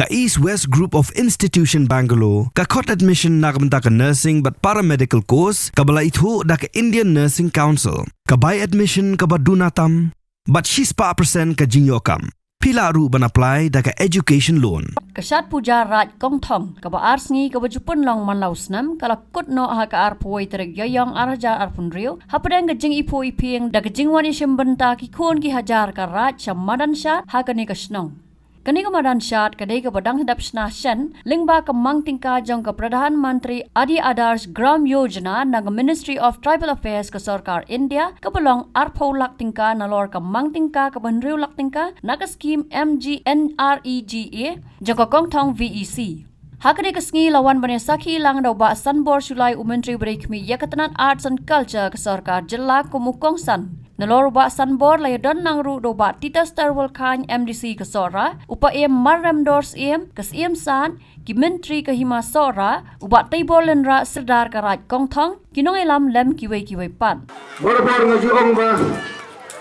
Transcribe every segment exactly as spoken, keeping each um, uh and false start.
Ka East West Group of Institution Bangalore ka khot admission na ka bynta ka nursing bad paramedical course kaba la ithuh da ka Indian Nursing Council. Ka bai admission kaba duna tam bad shispah percent ka jingïoh kam. Phi lah ruh ban apply da ka education loan. Ka shad puja Raid Kongthong kaba ar sngi kaba ju pynlong man la u snem ka la kut noh ha ka arphew tarik Ïaïong ar hajar arphew hynriew hapdeng ka jingiphuh iphieng da ka jingwan ïashim bynta ki khun ki hajar ka Raid sha madan shad ha kane ka shnong. Kane ka madan shad ka dei kaba dang hap shna shen lyngba ka mang tyngka jong ka Pradhan Mantri Adi Adarsh Gram Yojana na ka Ministry of Tribal Affairs ka Sorkar India kaba long arphew lak tyngka nalor ka mang tyngka kaba hynriew lak tyngka na ka skim M G N R E G A jong ka Kongthong V E C. Ha kane ka sngi la wan ban ïasakhi lang da u Bah Sanbor Shullai u Myntri ba dei khmih ïa ka tnat Arts and Culture ka Sorkar Jylla kum u kongsan. Nalor u Bah Sanbor la ïadon lang ruh da u Bah Titus Terwal Chyne M D C ka Sohra, u Paiem Marremdor Syiem, ka Syiem San, ki Myntri ka Hima Sohra, u Bah Teibor Lynrah Sirdar ka Raid Kongthong, ki nongïalam lem kiwei kiwei pat. Barabor nga ju ong ba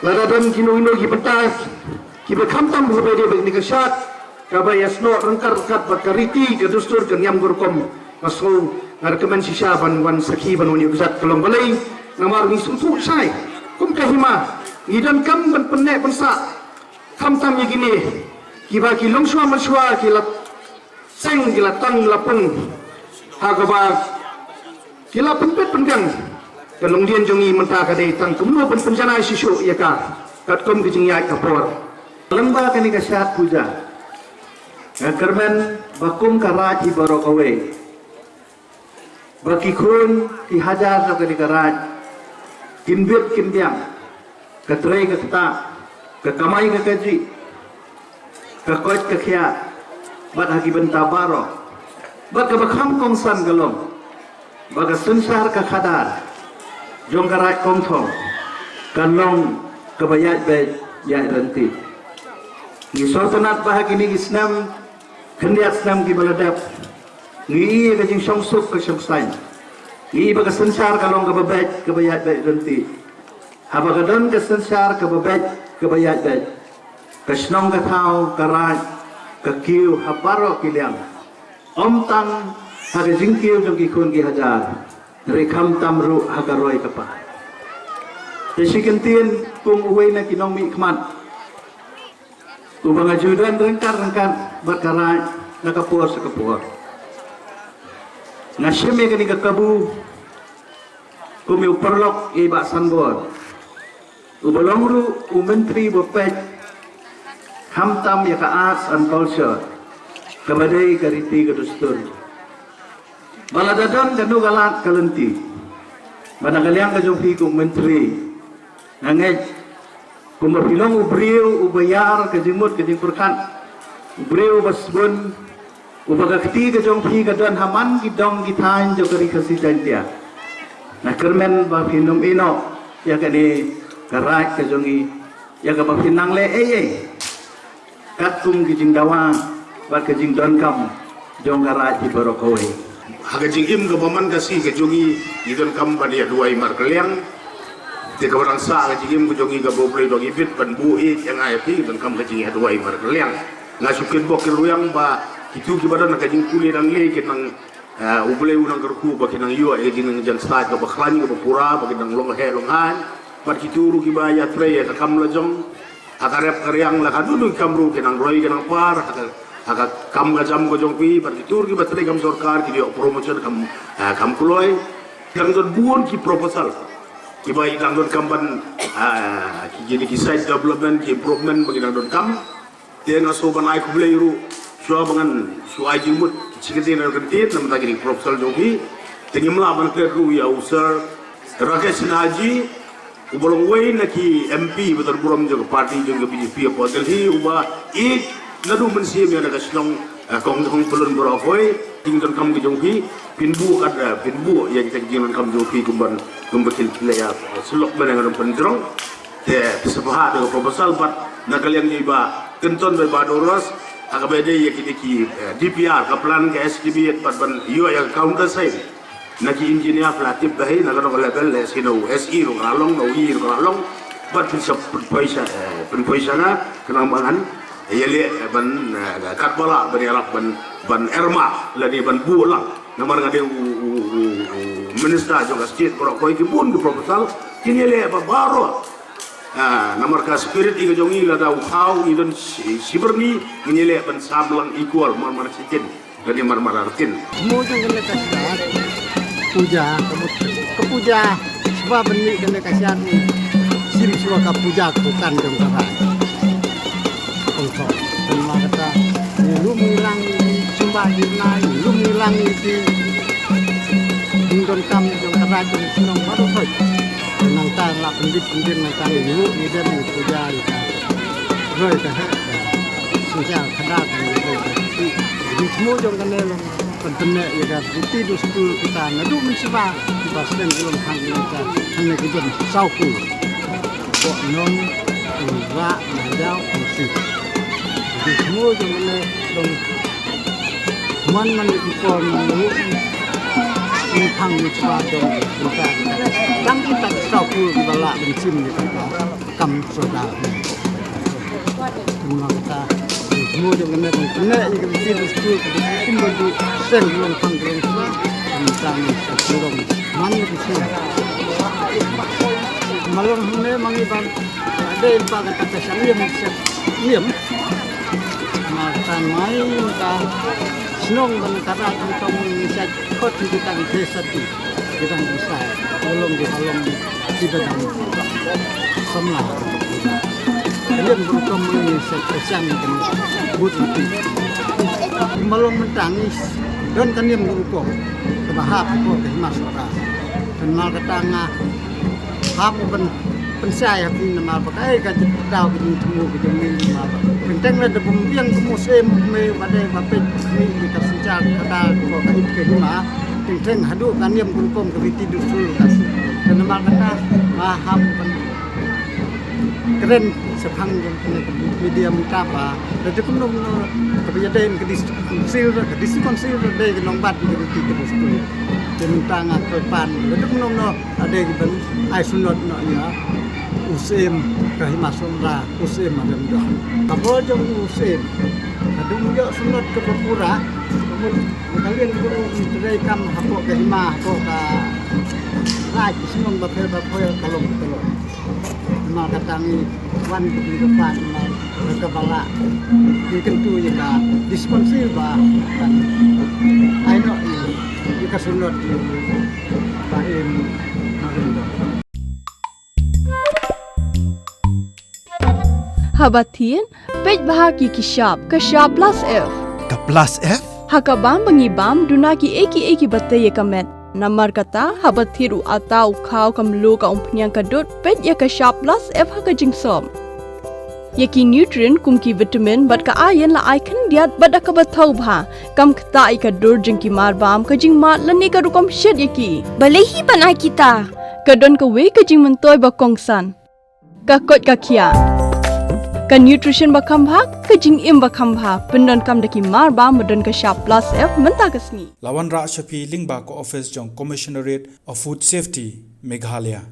lada don kino kino ki bynta kiba khamtam kaba dei bad kane ka shad kaba ïasnoh ryngkat ryngkat bad ka riti ka dustur ka niam ka rukom, nga sngew, nga recommend shisha ban wan sakhi ban wan ïakjat ka long balei. Namar ngi sngewthuh shai kum ka Hima ngi donkam ban pynneh pynsah khamtam ïa kine kiba ki longshuwa manshuwa ki la seng ki la tang la pung ha kaba ki la pynpet pyngang. Ka longdien jong ngi mynta ka dei tang kumno ban pynjanai shisha ïa ka katkum ka jingïaid ka por. Lyngba kane ka shad puja nga kyrmen ba kum ka Raid hi baroh kawei ba ki khun ki hajar jong kane ka Raid kin bit kin biang, ka trei ka ktah, ka kamai ka kajih, ka koit ka khiah bad ha ki bynta baroh. Bad kaba kham kongsan ka long ba ka synshar ka khadar jong ka Raid Kongthong ka long kaba ïaid beit ïaid ryntih. Ngi sngewtynnat ba ha kine ki snem khyndiat snem kiba la dep ngi ïohi ïa ka jingshongsuk ka shongsaiñ, ngi ïohi ba ka synshar ka long kaba beit kaba ïaid beit ryntih. Haba ka don ka synshar kaba beit kaba ïaid beit, ka shnong ka thaw ka Raid ka kiew ha baroh ki liang, ym tang ha ka jingkiew jong ki khun ki hajar, hynrei khamtam ruh ha ka roi ka par. Te shi kyntien kum uwei na ki nongmihkhmat uba nga ju don ryngkat ryngkat bad ka Raid na ka por sha ka por, nga shim ïa kane ka kabu kum ïa u paralok ïa i Bah Sanbor uba long ruh u Myntri ba peit khamtam ïa ka Arts and Culture kaba dei ka riti ka dustur. Ba lada don kano ka lad ka lynti ba na ka liang ka jong phi kum u Myntri, nga ngeit kumba phi long u briew uba ïar ka jingmut ka jingpyrkhat, u briew uba sbun, uba ka kti ka jong phi ka don ha man ki dong ki thaiñ jong ka Ri Khasi Jaiñtia. Nga kyrmen ba phin ym ïehnoh ïa kane ka Raid ka jong ngi ïa kaba phin nang leh ei ei katkum ki jingdawa bad ka jingdonkam jong ka Raid hi baroh kawei. Ha ka jingim kaba man ka sngi ka jong ngi, ngi donkam ban ïa duwai markylliang. Te kaba dang sah ka jingim ka jong ngi kaba U Blei u dang ibit ban buh ïa nga ïa phi, ngi donkam ka jingïaduwai markylliang. Nga shu kitbok kitrwiang ba kito kiba don ha ka jingpule dang leh kin nang, eh, U Blei u nang kyrkhu ba kin nang ïoh ïa ka jingnang jan stad kaba khlaiñ kaba pura, ba kin nang long heh long haiñ. Bad kito ruh kiba ïatrei ïa ka kam la jong ha ka rep ka riang la ka dunu ki kam ruh kin nang roi kin nang par ha ka, ha ka kam ka jam ka jong phi. Bad kito ruh kiba trei kam sorkar ki ïoh promotion kam, ah, kam kloi. Dang don bun ki proposal kiba i dang donkam ban, ah, ki, ki, ki site development, ki improvement ba ki dang donkam. Te nga shu ban ai khublei ruh shuwa ba ngan shu ai jingmut ki shi kyntien ar kyntien na bynta kine ki proposal jong phi. Te ngim lah ban klet ruh ïa u Sir Rakesh Sinha ji, uba long uwei na ki M P ba don burom jong ka party jong ka B J P hapoh Delhi, uba ïeit naduh mynsiem ïa ka shnong, eh, Kongthong Pyllun baroh kawei. Ki jingdonkam ki jong phi, phin buh kat, eh, phin buh ïa kita ki jingdonkam jong phi kumban, kumba kin pynleit ïa, eh, syllok ban ïa nga dang pynjrong. Te sngewbha da ka proposal bad na ka liang jong i Bah Kynton bad i Bah Doros, ha kaba dei ïa kine ki, eh, D P R, ka plan ka S T B bad ban ïoh ïa ka counter sign na ki engineer phi la tip da hi na ka dong ka level, lehse na u S E ruh ka la long, na u E ruh ka la long. Bad phin sa pynpoi sha, eh, pynpoi sha nga khnang ba ngan Ïaleh ban, eh, katba lah ban ïarap ban, ban erma lane ban buh lang. Namar nga dei u, u, u, u minister jong ka state baroh kawei ki bun ki proposal kin ïaleh ba baroh. Ah, namar ka spirit ïa ka jong ngi lada u khaw ngi don shi, shi byrni, ngin ïaleh ban sam lang equal mar mar shi kin. Lane mar mar ar kin. Mo jong kane ka shat puja, ka mut ka puja, shuwa ban mih kane ka shat ni, shim shuwa ka puja ka kan jong ka rai. Kong thok. Namar kata, ngi lum ngi lang ngi sumba ngi nai, ngi lum ngi lang ngi ti. Ngi donkam jong ka rai jong shnong baroh thoi. Nangta la pyndit pyndit nangta ngi ruh ngi dem ngi puja ngi ka. Roi ka heh ka. Shisha ka da ka ngi roi ka. Ngi smu jong kane long. Pyntene ïa ka riti dustur kita naduh mynshuwa. Kiba sdang ki long hangne ka. Hangne ki don saw kur. Pok nong, pynrah, majaw, pynsi. Ngi smu jong kane long. Man man ïa ki por nang ruh. Ngi phang ngi chwa dong kita. Dang kita ki saw kur kiba lah ban shim ïa kita. Kam soda. Kumno kata. Mo jong kane kong kane ïa ka riti dustur ka dei kum ba ju seng long phang long swa. Kam tang sa kurong. Man ïa ka seng. Malong hune mangi ban. Dei ba kata ka seng ïam seng ïam. Ma kata mai ka shnong ban kata kong tong ni sa kot ni kita ni sa tu. Ki dang isai, ki long ki long ki dang samla. Ka niam ka rukom ngi sa kasiang kan but ngi. Ki malong mynta ngi don ka niam ka rukom kaba hap ko ka hima sora. Kan mal kata nga hap ban pynshai ha phi namar ba kaei ka jingdaw ka jingthmu ka jingmih namar ba teng teng la da bym biang ka musim me ba dei ba peit ni ka synchar ka da ko ka it ka hima. Teng teng haduh ka niam ka rukom ka riti dustur ka. Te namar kata ma hap ban kren shaphang jong kane ka media mynta ba da te kumno kumno kaba ïadei ka district council, ka district council dei ka nongbat ka riti ka dustur. Te mynta nga kyrpad da te kumno kumno dei ban ai sunot noh ïa u Syiem ka Hima Sohra, u Syiem Madan Jong. Ka bor jong u Syiem ka dang ïoh sunot kaba pura. Ka mut ka liang jong u ki trei kam hapoh ka hima, hapoh ka raid ka shnong bapher bapher ka long ka long. Namar kata ngi wan ki kyrpad namar kaba lah ngi kyntu ïa ka district council ba kan ai noh ïa ka sunot ïa u Bah Im Madan Jong. Haba thied, peit bha ki ki shap, ka shap plus F. Ka plus F? Ha ka bam ba ngi bam, duna kiei kiei kiba tei ïa ka met. Namar kata, haba thied u atta, u khaw, ka mluh, ka umphniang, ka dud, peit ïa ka shap plus F ha ka jingsop. Ïa ki nutrient kum ki vitamin bad ka iron la ai khyndiat bad da kaba thaw bha. Kam ktah ïa ka dur jong ki mar bam, ka jingmad lane ka rukom shet ïa ki. Balei hi ban ai kita? Ka don kawei ka jingmyntoi ba kongsan. Ka koit ka khiah. Ka nutrition ba kham bha, ka jingim ba kham bha, pyndonkam da ki mar bam ba don ka shap plus F mynta ka sngi. La wanrah sha phi lyngba ka office jong Commissionerate of Food Safety, Meghalaya.